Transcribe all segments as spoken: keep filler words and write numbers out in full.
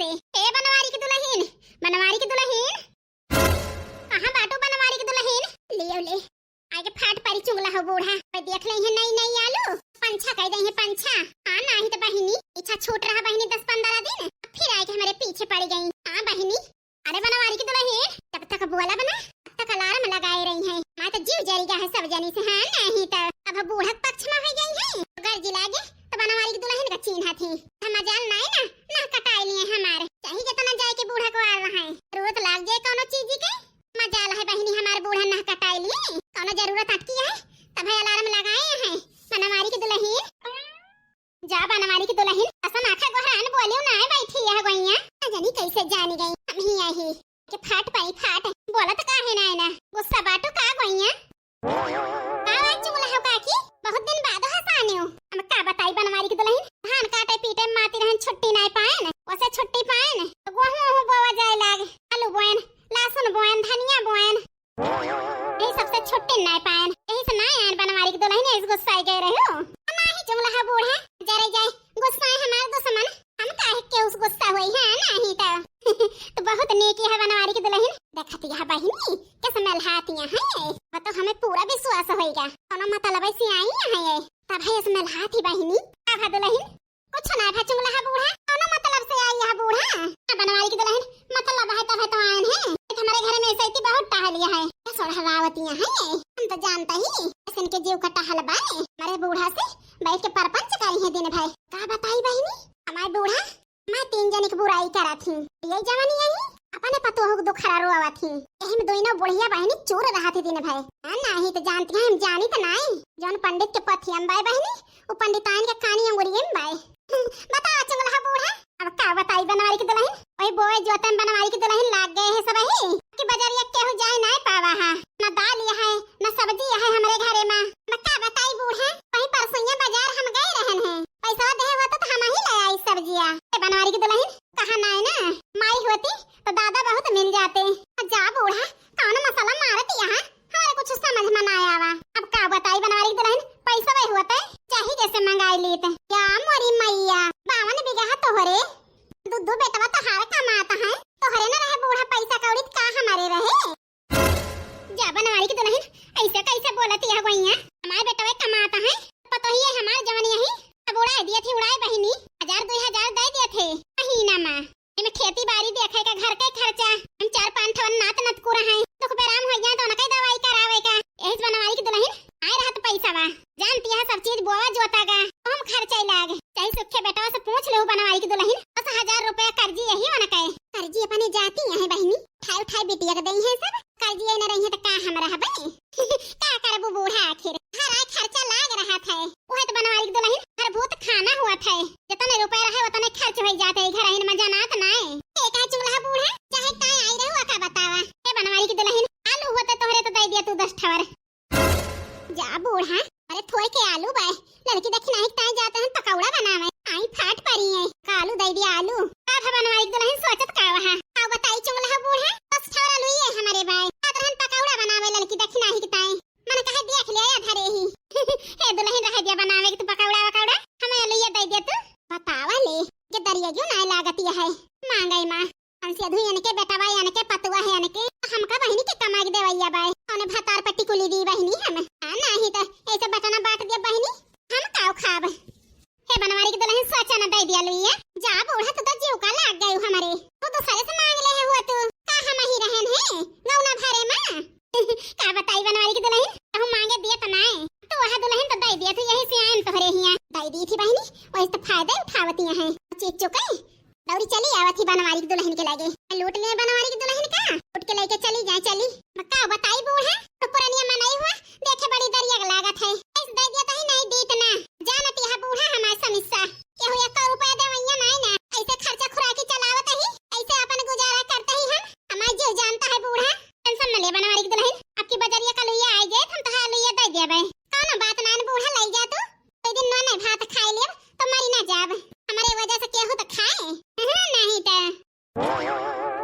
ए बनवारी की दुलहिन, बनवारी की दुलहिन, कहाँ बाटू बनवारी की दुलहिन? ले ले, आगे फाट परी चुगला हो बूढ़ा। मैं देख ले है नई नई आलू, पंछा कह दे है पंछा। हाँ, नाही तो बहिनी, पीछा छूट रहा बहिनी दस पन्द्रह दिन, फिर आए के हमरे पीछे पड़ गई। हाँ बहिनी, अरे बनवारी की दुलहिन, जब तक बोला बना, तब तक अलार्म लगाए रही है। मैं तो जीव जरी गया है सब जनी से, हाँ, नाही तो अब बूढ़ा के पक्ष में हो गई है। गर्जी लागे तो बनवारी की दुलहिन का चीन्हा थी। हम मजाल नाई ना, ना कटाई लिए हमारे। चाहे जितना जाए के बूढ़ा को आ रहा है, जरूरत लाग जाए कौनो चीज के, मजाल है बहिनी हमारे बूढ़ा ना कटाई लिए। कौनो जरूरत अटकी है, तब है अलार्म लगाए हैं बनवारी की दुलहिन। जा बनवारी की दुलहिन, असन आखा गोहरान बोलियो ना है बैठी यह गोइया। ना जानी कैसे जानी गई, हम ही यही के फाट पाई फाट। बोलत काहे ना है ना, गुस्सा बाटू का गोइया? का बात चुगला हो काकी, बहुत दिन बाद हंसाने हो। हम का बताई बनवारी की दुलहिन, धान काटे पीटे माती रहन छुट्टी नाय पाएन, ओसे छुट्टी पाएन तो गोहूं ओहूं बोवा जाए लाग, आलू बोएन, लहसुन बोएन, धनिया बोएन, यही सबसे छुट्टी नाय पाएन, यही से नाय आएन बनवारी की दुलहिन, यही से गुस्साई गए रहे हो। हम ही चुगला है बूढ़ा, जरे जाए गुस्साए हमारे दुश्मन, हम काहे के उस गुस्सा होई है, नाही तो। तो बहुत नेकी है बनवारी की दुलहिन। देखत यह बहिनी, कैसे मेलहातियां हैं ये। वो तो हमें पूरा विश्वास होइगा, कोनो मतलब से आई है ये। तब है इस मेलहाती बहिनी। का भा दुलहिन? कुछ ना भा चुगला है बूढ़ा, कोनो मतलब से आई है बूढ़ा। हाँ, बनवारी की दुलहिन, मतलब है तब है तो आयन है। हमारे घर में ऐसे इतनी बहुत टहलिया है। क्या सोढ़वावतियां हैं ये? हम तो जानता ही, ऐसे इनके जीव का टहल बाए। हमारे बूढ़ा से बैठ के परपंच करी है दिन भर। का बताई बहिनी, हमारे बूढ़ा मैं तीन जने की बुराई करा थी, ये जवानी यही अपने पतोह को दुखरा रोवा थी। यही में दोनों बुढ़िया बहनी चूर रहा थी दिन भर। हाँ, नाही तो जानती हैं, हम जानी तो नाही। जौन पंडित के पथी हम बाय बहनी, वो पंडिताइन के कानी अंगुरी हम बाय। बताओ चुगला बूढ़ा, अब का बताई बनवारी की दुलहिन, वही बोए जोते में बनवारी की दुलहिन लाग गए हैं सब ही। कि बजरिया केहू जाए नाही पावा है, न दाल है, न सब्जी है हमरे घरे में। मैं का बताई बूढ़ा, वही परसैया बाजार हम गए रहन हैं, पैसा दे होता तो हम ही ले आई सब्जिया। ए बनवारी की दुलहिन, कहा नाय ना, माई होती तो दादा बहुत मिल जाते। जा बूढ़ा, कौन मसाला मारत यहाँ, हमारे कुछ समझ में ना आवा। अब का बताई बनवारी की दुलहिन, पैसा वही होते, चाही जैसे मंगाई लेते। या मोरी मैया, बावन बीघा तोहरे, दू दू बेटवा तोहार कमात है, तोहरे न रहे बूढ़ा पैसा कौड़ी का हमारे रहे। जा बनवारी की दुलहिन, ऐसे कैसे बोलत यह गोइया? हमार बेटवे कमात है, पतोहिए हमार जवन यही, अब उड़ाए दिए थे, उड़ाए बहिनी, हजार दुई हजार दे दिए थे महीना मा। एमे खेती बारी देखे का, घर के खर्चा, हम चार पांच ठवन नात नतकुरा हैं, दुख बेराम हो गया तो उनके दवाई करावे का, यही से बनवारी की दुलहिन आए रहत पैसा बा। जानती है सब चीज बोवा जोता गा, तो हम खर्चा लाग। चाहे सुखे बेटवा से पूछ लो बनवारी की दुलहिन, दस हजार रुपया कर्जी यही मन के। कर्जी अपने जाती है बहिनी, उठाए उठाए बिटिया के दई है सब, कर्जी न रही है तो का हम रहबे? का करबू बूढ़ा आखिर, घर आए खर्चा लाग रहा था। वह तो बनवारी की दुलहिन हर भूत खाना हुआ था, जितने रुपया रहे उतने खर्च हो जाते, घर आइन में जनात नाए। ए का चूल्हा बूढ़ा, चाहे काहे आई रहो का बतावा। ए बनवारी की दुलहिन, आलू होते तोहरे तो दे दिया तू दस ठवर। जा बूढ़ा, अरे थोड़ के आलू बाय, लड़की देखी नाही ताई जाते हैं पकौड़ा बनावे। आई फाट परी है, का आलू दे दिया आलू। का था बनवारी की दुलहिन सोचत का वहा? का बताई चुगला बूढ़ा, बस ठौर आलू ये हमारे बाय। जात रहन पकौड़ा बनावे लड़की देखी नाही ताई। मन कहे देख लिया या धरे ही। हे दुलहिन रह दिया बनावे के तू पकौड़ा वकौड़ा, हमें आलू ये दे दिया तू। बतावा ले, ये दरिया क्यों ना लागत यह है। मांगई माँ, हमसे अधू इनके बेटवा, इनके पतुआ है, इनके हमका बहिनी के कमाई के देवैया बाय। कौने भतार पट्टी कुली दी बहिनी हम? हाँ, नाही तो ऐसे बटना बांट दिया बहिनी, हम काव खाब? हे बनवारी की दुलहिन सोचा न दे दिया लुइया। जा बूढ़ा, तू तो जीव का लाग गए हमारे। तू दूसरे से मांग ले है हुआ तू। का हम ही रहन है गौना भरे माँ? का बताई बनवारी की दुलहिन, कहूँ मांगे दिया तो नाय। तू वह दुलहिन तो दे दिया, तू यही से आयन तोहरे हिया। दे दी थी बहिनी, वही तो फायदा उठावती है। चीज चुके दौरी चली आवत ही बनवारी की दुलहिन के लागे। लूट ले बनवारी की दुलहिन का, उठ के लेके चली जाए, चली। का बताई बूढ़ा, तो पुरानिया मनई हुआ, देखे बड़ी दरिया के लागत है। ऐसे दे दिया तो ही नहीं दीत ना। जानत यह बूढ़ा हमार समस्या। केहू एक रुपया देवैया नहीं ना। ऐसे खर्चा खुराकी चलावत ही, ऐसे अपन गुजारा करते ही हम। हमार जीव जानता है बूढ़ा। टेंशन न ले बनवारी की दुलहिन। अब की बजरिया का लुइया आई जाए, हम तोहार लुइया दे देबे। कौनो बात ना बूढ़ा, ले जा तू। कोई दिन नोने भात खाए लेब तो मरी ना जाब। हमारे वजह से केहू तो खाए। हाँ, नहीं तो।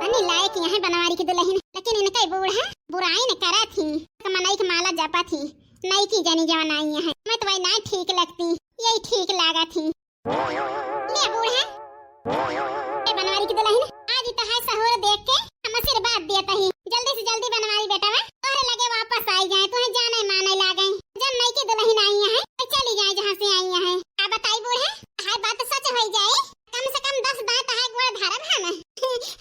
तनी लायक यहाँ बनवारी की दुलहिन, लेकिन इनके बूढ़ा बुराई न करा थी। मनई के माला जपा थी, नई की जानी जवन आई है। मैं तो वही ना ठीक लगती, यही ठीक लागा थी। ले बूढ़ा, ए बनवारी की दुलहिन, आज ही तोहार सहूर देख के हम आशीर्वाद देत ही। जल्दी से जल्दी बनवारी बेटवा तोहरे लगे वापस आई जाए, तुहे जाने माने लागे। जब नई की दुलहिन आई है तो चली जाए जहाँ से आई है। का बताई बूढ़ा, तोहार बात सच होई जाए, कम से कम दस दांत तोहार गोड़ धरब हम।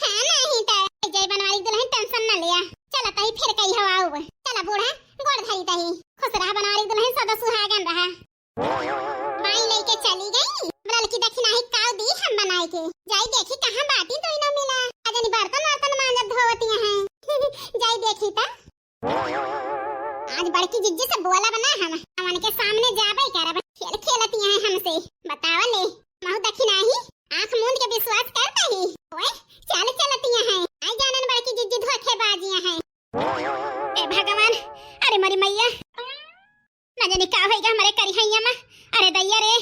हाँ, नहीं तो जय बनवारी दुलहिन, tension न लिया, चलत ही फिर कहियो आउब। चला बूढ़ा, गोड़ धरी तही, खुश रहा बनवारी दुलहिन, सदा सुहागन रहा। बाई लइके चली गई। ललकी दखिनाही काव दी हम बनाए के। जाई देखी कहाँ बाटी दोनों मिला। अजनी बर्तन वर्तन मांजत धोवतिया हैं। जाई देखी त। आज बड़की जिज्जी से बोलब ना हम। हमन के सामने जाबे करब। खेल खेलतिया हैं हमसे। बतावा ले। महू दखिनाही आँख मूंद के विश्वास करता ही। ओए, चल चलतिया हैं। आई जानन बड़की जिज्जी धोखेबाजिया हैं। ए भगवान, अरे मरी मैया। न जानी का होइगा हमरे करिहैया मा। अरे दैया रे,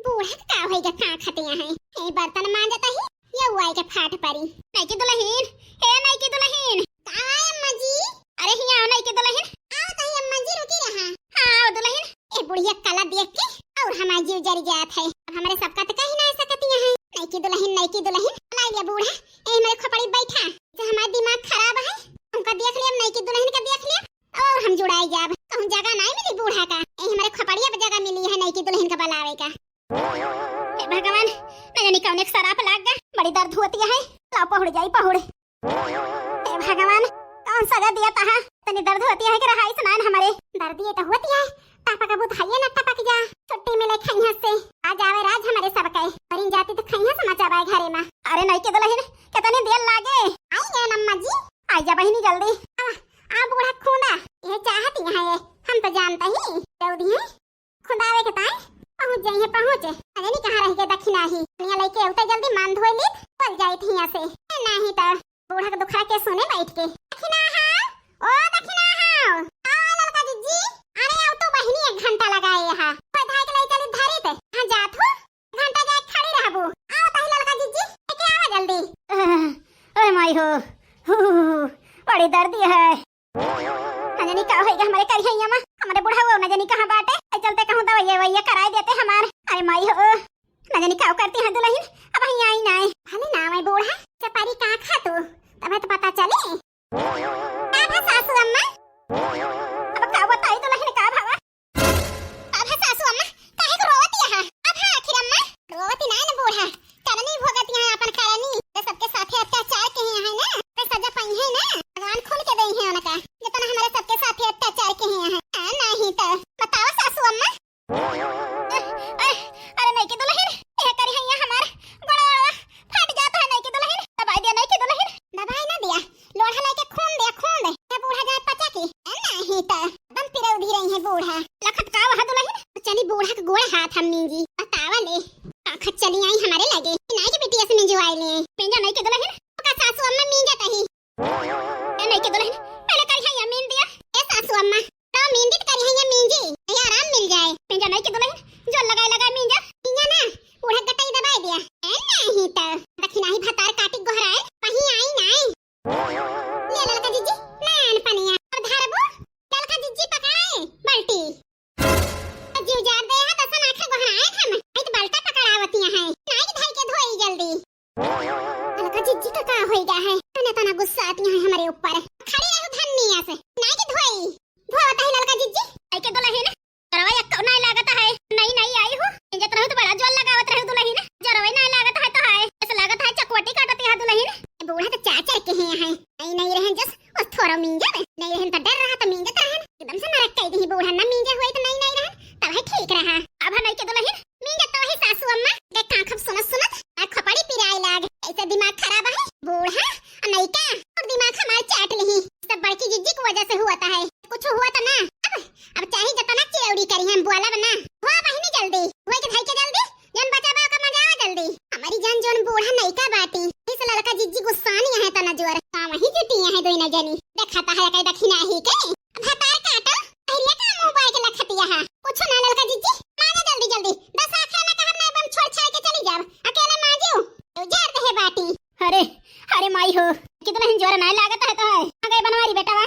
बूढ़ा के का होइगा, का खतिया है? ए बर्तन मांजत ही, ये उआई के फाट परी। नई की दुलहिन, ए नई की दुलहिन। का है अम्मा जी? अरे हिया आओ नई की दुलहिन। आओ तही अम्मा जी, रुकी रहा। हाँ, आओ दुलहिन। ए बुढ़िया कला देख के और हमार जीव जरी जात है। अब हमरे सबका तो कही ना सकतिया है। नई की दुलहिन, नई की दुलहिन, लाई लिया बूढ़ा। ए हमरे खोपड़ी बैठा, जे हमार दिमाग खराब है, उनका देख लिया, नई की दुलहिन का देख लिया। और हम जुड़ाई जाब, कहूँ जगह नाई मिली बूढ़ा का। ए हमरे खोपड़िया पे जगह मिली है नई की दुलहिन का बलावे का। हे भगवान, न जानी कौन एक सराप लाग गए, बड़ी दर्द होती है। लाओ पहुड़ जाई पहुड़। हे भगवान, कौन सजा दिया तहा, तनी दर्द होती है कि रहाई सुनान हमरे। दर्द ये तो होती है, टपक बुधाइए न टपक जा। छुट्टी मिले खैया से, आ जावे राज हमरे सबके। परिन जाती तो खैया से मचावे घरे में। अरे नई की दुलहिन, कितनी देर लागे? आई गए अम्मा जी। आई जा बहिनी जल्दी। आ, आ बूढ़ा खूंदा, ये चाहती है ये, हम तो जानते ही, दौदी है। खुदावे के ताई पहुँच जाइए, पहुँच। अरे नी कहाँ रह गए दखिनाही। यहाँ लेके उतर जल्दी मान धोए ली, चल जाए थी यहाँ से। ए, नहीं तो बूढ़ा के दुखड़ा के सुने बैठ के। दखिनाहा, ओ दखिनाहा, आओ ललका जिज्जी। अरे आओ तो बहिनी, एक घंटा लगाए यहाँ। कोई धाय के ले चली धरी पे। हाँ जात हो, घंटा जाए खड़ी रहबू। आओ तही ललका जिज्जी, लेके आवा जल्दी। अरे माई हो, हू, बड़ी दर्दी है। न जानी का होइगा हमरे करिहैया मा, हमरे बुढ़ाऊ न जानी कहाँ बाटे। ए चलते कहूँ दवाइया ववाइया कराए देते हमार। अरे माई हो, न जानी का करती है दुलहिन, अब हियाँ आई नाई। भले ना मैं बूढ़ा, चपारी का खा तू, तब तो पता चले। का भा सासू अम्मा? अब का बताई दुलहिन का भावा? अब है सासू अम्मा, काहे को रोवत यहाँ? अब है आखिर अम्मा? रोवत ही नाई न बूढ़ा, करनी भोगत यहाँ अपन करनी। तो सबके साथे अत्याचार के हैं, है ना? तो सजा पाई है ना? भगवान खुल के दे हैं उनका, जितना हमारे सबके साथे अत्याचार के हैं। हाँ, नहीं तो। बताओ सासू अम्मा। अरे, अरे, अरे, नई की दुलहिन, ये करिहैया हमार, गोड़वा, गोड़वा, फाट जात है नई की दुलहिन, दबाई दिया नई की दुलहिन। दबाई ना दिया, लोढ़ा लेके खून दे, खून दे। ये बूढ़ा जाए पचा की। ए, नहीं तो, दम पिरौधी रही है बूढ़ा। लखत का वह दुलहिन, चली बूढ़ा के गोड़ हाथ हम मींजी। बतावा ले, आँख चली आई हमारे लगे, नाई के बिटिया से मिंजवाई ले। मिंजा नई की दुलहिन, का सासू अम्मा मिंजा तही। ए नई की दुलहिन, पहले करिहैया मींज दिया। ए सासू अम्मा, तो मींजी तो करिहैया मींजी, ये आराम मिल जाए। मिंजा नई की दुलहिन, जोर लगाए लगाए मिंजा। मिंजा ना, बूढ़ा गटई दबाए दिया। ए नहीं तो, दखिनाही भतार काटी गोहराए, कहीं आई नाई। ले ललका जिज्जी, नयन पनिया, अब धरबू, ललका जिज्जी पकाए, बाल्टी। जीव जार दे है, दसन आँखें गोहराए हम, आई तो बाल्टा पकड़ावतिया है, नाई धई के धोई जल्दी। ललका जिज्जी का का होई गया है? तने तना गुस्सा आती है हमारे ऊपर। खड़ी रहो धनिया से। नाई के धोई। धोवत है ललका जिज्जी। आई के दुलहिन, जोरवा एक तो नाई लागत है। नई नई आई हो। जत रहो तो बड़ा जोर लगावत रहो दुलहिन। जोरवा नाई लागत है तो है। ऐसा लागत है चकवटी काटत है दुलहिन। ए बूढ़ा तो चाचर के हैं, हैं। नई नई रहन जस, उस थोड़ा मिंजर। नई रहन तो डर रहा तो मिंजत रहन। एकदम से नरक कई दी बूढ़ा, ना मिंजे हुए तो नई नई रहन। तब है ठीक रहा। अब है नई के दुलहिन। मिंजत तो वही सासू अम्मा, देख कान खूब सुनत सुनत, आ खोपड़ी पिराए लाग। ऐसे दिमाग खराब है, बूढ़ा, आ नइका, और दिमाग हमार चाट लिही। सब बड़की जिज्जी की वजह से हुआ था है, कुछ हुआ तो ना। अब, अब चाहे जतना चिरौरी करी हम बोलब ना। हुआ बहिनी जल्दी, हुआ के धई के जल्दी, जन बचावा का मजा आवा जल्दी। हमारी जान जोन बूढ़ा नइका बाटी, इस ललका जिज्जी गुस्सानी है तना जोर। का वही जुटी है दोई न जनी, देखाता है कई दखिनाही के। भतार काटो, अहिरिया का मुंह बाय के लखतिया हा। कुछ ना ललका जिज्जी, मांजा जल्दी जल्दी। दस आखे ना कहब ना बम छोड़ छाड़ के चली जाब। अकेले मांजू, तो जार दे बाटी। अरे, अरे माई हो, कि दुलहिन जोर ना लागत है तो है। आ गए बनवारी बेटा वा।